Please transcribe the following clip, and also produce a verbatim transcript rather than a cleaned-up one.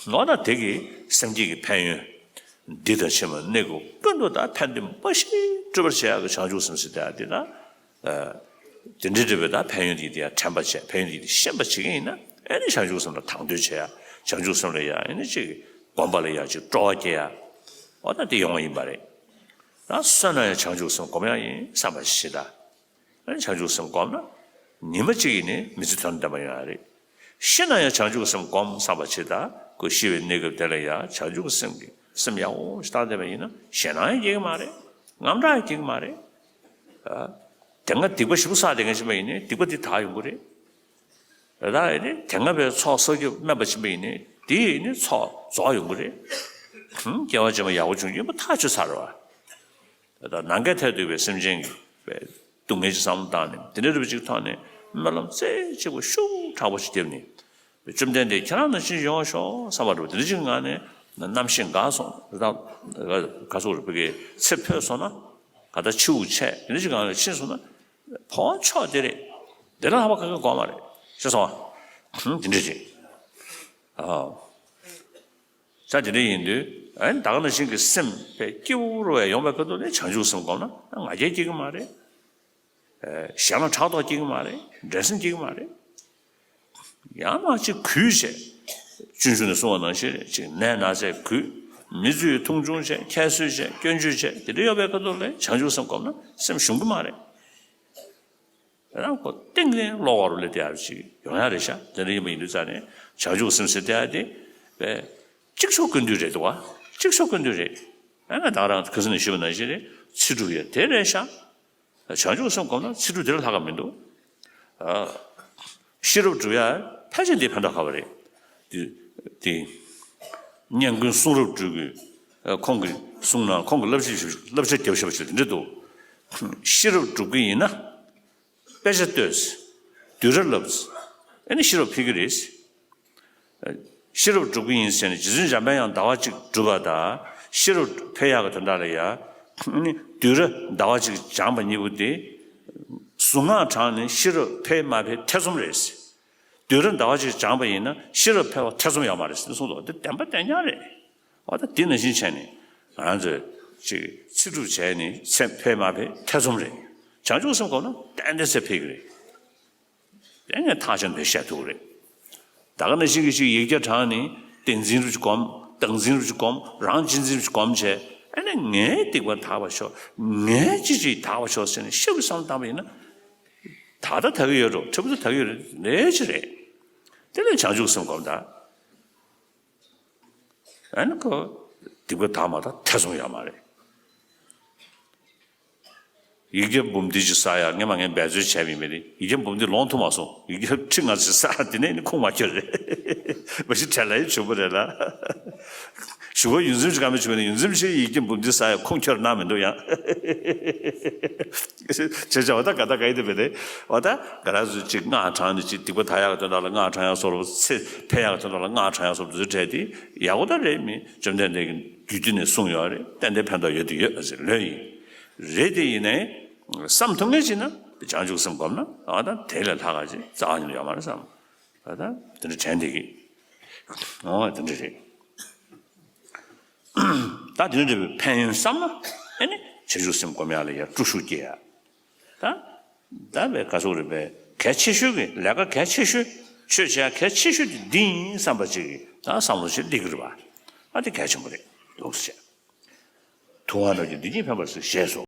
ནོ་ད་དེ་གི་སེམས་བསྐྱེད་ཀྱི་ཕན་ཡོན། འདི་དང་ཕྱི་མ་གནས་སྐབས་ཀུན་ཏུ་ད་ཕན་བདེ་འབའ་ཞིག་སྤྲོད་པར་བྱེད་ཡག་གི་བྱང་ཆུབ་སེམས་ཟེར་དེ་ཡང་འདི་ད། དེ་འདྲའི་འབྲེལ་བའི་ད་ཕན་ཡོན་འདི་དེ་ཡང་དྲན་པ་བྱས། ཕན་ཡོན་འདི་དེ་ཤེས་པ་བྱེད་ཀྱི་ཡིན་ན། ཨེ་ནི་བྱང་ཆུབ་སེམས་ལ་དང་དོད་བྱེད་ཡ། བྱང་ཆུབ་སེམས་ལ་ཡ་ཨེ་ནི་ཅིག་སྒོམ་པ་ལ་ཡ་ཅིག་སྤྲོ་བ་སྐྱེ་ཡ། འོ་ད་དེ་ཡོང་བ་ཡིན་པ་རེད། ད་གསོན་ན་ཡང་བྱང་ཆུབ་སེམས་སྒོམ་ཡ་ཡིན་བསམ་པ་ཞིག་ད། ཨེ་ནི་བྱང་ཆུབ་སེམས་སྒོམ་ན། ཉི་མ་གཅིག་ཡིན་ནའི་མི་ཚེ་དོན་དམ་པ་ཡོང་ཡ་རེད། ཤི་ན་ཡང་བྱང་ཆུབ་སེམས་སྒོམ་བསམ་པ་ཞིག་ད། ཁོ་ཤི་བའི་གནས་སྐབས་དེ་ལ་ཡ་བྱང་ཆུབ་སེམས་ཀྱི་སེམས་ཡག་པོ་ཞིག་བཏང་བསྡད་པ་ཡིན་ན་ཞེད་སྣང་ཡང་སྐྱེ་གི་མ་རེད། དངངས་སྐྲག་ཡང་སྐྱེ་གི་མ་རེད། དེ་སྔ་སྡིག་པ་ཞེ་པོ་བསགས་བསྡད་མཁན་ཞིག་ཡིན་ནའི་སྡིག་པ་དེ་དག་ཡོང་གི་རེད། ད་ཡིན་ནའི་དེ་སྔ་བའི་ཚོགས་བསགས་རྒྱུ་དམན་པ་ཞིག་ཡིན་ནའི་དེ་ཡིན་ནའི་ཚོགས་རྫོགས་ཡོང་གི་རེད། སྐྱེ་བ་རྗེས་མ་ཡག་པོ་བྱུང་རྒྱུ་ཡིན་པ་ཐག་ཆོད་ཚར་བ། ད་ནམ་མཁའི་མཐས་གཏུགས་པའི་སེམས་ཅན་གྱི་སྡུག་བསྔལ་གྱི་བསམ་བློ་བཏང་ནས་དེ་འདྲའི་རིགས་ཅིག་ཐོག་ནས་སྨོན་ལམ་རྩེ་གཅིག་པ་ཤུགས་དྲག་པོ་ཞིག་བརྒྱབ་ནས། བཅོམ་ལྡན་འདས་ཁྱེད་རང་ནང་བཞིན་ཡོང་ཤོག་བསམ་པ་རེད། དེ་འདྲ་ཅིག་ངང་ནས་རྣམ་ཤེས་འགག་སོང་། ད་ག་སོགས་རེད། བོད་ཀྱི་ཚེ་འཕོས་སོང་ན། ག་ད་ཕྱི་དབུགས་ཆད་དེ་འདྲ་ཅིག་ངང་ནས་ཕྱིན་སོང་ན། འཕོ་བ་མཆོག་དེ་རེད། དེ་ལ་ལྷག་པ་ག་གེ་དགོས་མ་རེད། ཤེས་སོང་ཨ། དེ་འདྲ་ཅིག་ཨ། ས་དེ་འདྲ་ཡིན་དུས་ཨ་ནི་ད་ག་ནང་བཞིན་གྱི་སེམས་པའི་སྐྱིད་པོ་རུ་བས་ཡོང་བའི་ཁ་ཐུག་ལས་བྱང་ཆུབ་སེམས་སྒོམ་ན་ང་རྒྱལ་སྐྱེ་གི་མ་རེད། ཞེད་སྣང་ཕྲག་དོག་སྐྱེ་གི་མ་རེད། འགྲན་སེམས་སྐྱེ་གི་མ་རེད། ཡང་མ་ཅིག་གུས་བྱས། སྤྱོད་འཇུག་ནས་གསུངས་པ་ནང་བཞིན་རེད། ཅིག་ནད་ན་ཚས་གུས། མི་ཚོས་མཐོང་ཆུང་བྱས། ཁྱད་གསོད་བྱས། སྐྱོན་བརྗོད་བྱས། དེ་འདྲ་ཡོད་པའི་ཁ་ཐུག་ལས་བྱང་ཆུབ་སེམས་སྒོམ་ན་སེམས་ཞུམ་གི་མ་རེད། རང་ཁོ་ཏིང་ངེ་འཛིན་ལོག་པ་རུ་ལས་དེ་ཡར་ཅིག་ཡོང་ཡ་རེད་ཤག་དེ་འདྲ་ཡིན་པ་ཡིན་དུས་ཙང་ནས་བྱང་ཆུབ་སེམས་ཟེར་དེ་ཡ་དེ། པས། གཅིག་ཆོག་ཀུན་འདུས་རེད་འདུག་བ། གཅིག་ཆོག་ཀུན་འདུས་རེད། ཨ་ང་ད་རང་ཁ་སང་ནས་ཞུས་པ་ནང་བཞིན་རེད། ཚེ་སྒྲུབ་ཡ་དེ་རེད་ཤག་བྱང་ཆུབ་སེམས་སྒོམ་ན་ཚེ་སྒྲུབ་དེ་ལས་ལྷག་ག་མི་འདུག་ཨ། ཤེས་རབ་སྒྲུབ་ཡ་ཕལ་ཆེར་འདི་ཕན་ཐོགས་ཁག་པ་རེད། དེ་དེ། སྙན་ཀུན་གསུང་རབ་སྒྲུབ་ཀྱི་ཁོང་གིས་གསུངས་ན་ཁོང་གིས་བསླབ་བྱ་བསླབ་བྱ་རྒྱབ་བཞག་པ་ཞིག་དེ་འདྲ་འདུག་ཤེས་རབ་སྒྲུབ་ཀྱི་ཡིན་ན། དཔེ་ཆ་ལྟོས། བསྡུས་གྲྭ་བསླབས། ཨེ་ནི་ཤེས་རབ་འཕེལ་གྱི་རེད། ཤེས་རབ་སྒྲུབ་ཀྱི་ཡིན་ཟེར་ནས་རྗེ་བཙུན་འཇམ་དཔལ་དབྱངས་ཟླ་བ་གཅིག་སྒྲུབ་པ་དང་ཤེས་རབ་འཕེལ་ཡག་གི་དོན་དག་ལ་ཡ། ཨེ་ནི་བསྡུས་གྲྭ་ཟླ་བ་གཅིག་སྦྱངས་པ་གཉིས་པོ་དེ། གཟུངས་སྔགས་བགྲངས་ནས་ཤེས་རབ་འཕེལ་མ་འཕེལ་ཐེ་ཚོམ་རེད། བསྡུས་གྲྭ་ཟླ་བ་གཅིག་སྦྱངས་པ་ཡིན་ན་ཤེས་རབ་འཕེལ་བ་ཐེ་ཚོམ་ཡོད་མ་རེད་ཟེར་གསུངས་འདུག་དེ་བདེན་པ་བདེན་རྐྱང་རེད། འོ་ད་འདི་ནང་བཞིན་བྱས་ནས་ང་ཚོས་ཅིག་ཚེ་སྒྲུབ་བྱས་ནས་ཚེ་འཕེལ་མ་འཕེལ་ཐེ་ཚོམ་རེད། བྱང་ཆུབ་སེམས་སྒོམ་ན་ཏན་ཏན་ཚེ་འཕེལ་གྱི་རེད། དེ་ངས་ཐག་ཆོད་ནས་བཤད་ཐུབ་ཀྱི་རེད། ད་ག་ནང་བཞིན་གྱི་ཅིག་ཡིག་བརྒྱ་བགྲངས་ནས་བདེན་འཛིན་རུ་ཅིག་སྒོམ། བདག་འཛིན་རུ་ཅིག་སྒོམ། རང་གཅེས་འཛིན་རུ་ཅིག་སྒོམ་བྱས། ཨ་ནི་ངའི་སྡིག་པ་དག་པར་ཤོག་ངའི་ཅི་ཅིག་དག་པར་ཤོག་ཟེར་ནས་ཤུགས་ཀྱིས་བསམ་བཏང་བ་ཡིན་ན། ད་ལྟ་དག་གི་ཡོད་འགྲོ། འཕྲལ་ཕུགས་སུ་དག་གི་ཡོད་རེད། ལས་ཅི་རེད། དེ་ལས་བྱང་ཆུབ་སེམས་སྒོམ་ད། ཨ་ནི་ཁོ་སྡིག་པ་དག་མ་དག་ཐེ་ཚོམ་ཡོད་མ་རེད། ཡིག་བརྒྱ་འབུམ་སྡེ་ཅིག་བསགས་ཡག་སྔོན་མ་ངས་འབད་རྩོལ་བྱས་པ་ཡིན་པས་ནི་ཡིག་བརྒྱ་འབུམ་སྡེ་ལོངས་ཐུབ་མ་སོང་། ཡིག་བརྒྱ་ཁྲི་ལྔ་ཙམ་བསགས། དེ་ནས་ནི་ཁུངས་མ་འཁྱོལ་རེད། མ་གཞི་བྲེལ་བ་ཡི་འབྱུང་པོ་རེད་ལ། གཞུག་གུ་ཡོངས་འཛིན་ཅིག་ག་མེད་བྱུང་བས་ནི་ཡོངས་འཛིན་ཆེ་ཡིག་བརྒྱ་འབུམ་སྡེ་བསགས་ཡག་ཁུངས་འཁྱོལ་གནང་མི་འདུག་ཡང་། བྱས་བྱས་འོ་ད་ག་ད་ག་ཡི་དེ་བས་ཏེ། འོ་ད་ག་ར་ཚོས་ཅིག་སྔགས་བགྲངས་ནས་ཅིག་སྡིག་པ་དག་ཡག་གི་དོན་དག་ལ་སྔགས་བགྲང་ཡག་སོགས་རུ། ཚེ་འཕེལ་ཡག་གི་དོན་དག་ལ་སྔགས་བགྲང་ཡག་སོགས་རུ་བྲལ་ཏེ་ཡག་པོ་ད་རེད། མི་བཅོམ་ལྡན་འདས་ཀྱིས་རྒྱུད་སྡེ་ནས་གསུངས་ཡོད་རེད། ཏན་ཏན་ཕན་ཐོགས་ཡོད་དེ་ཡོད་ཟེར་ལོས་ཡིན། རེད་དེ་ཡིན་ནའི་བསམ་ཐུབ་མཁན་ཅིག་ན་བྱང་ཆུབ་སེམས་སྒོམ་ན་ཨ་ད་དེ་ལས་ལྷག་ག་ཅིག་རྩ་བ་ཉིད་ནས་ཡོད་མ་རེད་བསམ། ཨ་ད་དེ་འདྲ་དྲན་བསྡད་ཀྱི། ཨོ་དེ་འདྲ་རེད། ད་དེ་འདྲ་བའི་ཕན་ཡོན་བསམ་ན་ཨེ་ནི་བྱང་ཆུབ་སེམས་སྒོམ་ཡག་ལ་ཡ་སྤྲོ་ཤུགས་སྐྱེ་ཡ། ད། ད་བས་ག་ཟུག་རེད་པས། གལ་ཆེ་ཤོས་ཀྱི་ལས་ཀ་གལ་ཆེ་ཤོས། ཆོས་བྱེད་ཡ་གལ་ཆེ་ཤོས་དེ་འདི་ཡིན་བསམ་པ་ཅིག་གི་ད་བསམ་བློ་ཞིག་སླེབས་ཀྱི་རེད་པ། ཨ་དེ་གལ་ཆེན་པོ་རེད་འདུག་ཟེར། ཐུབ་དབང་རྣམས་ཀྱིས་འདི་ཉིད་ཕན་པར་གཟིགས་ཞེས་སོ།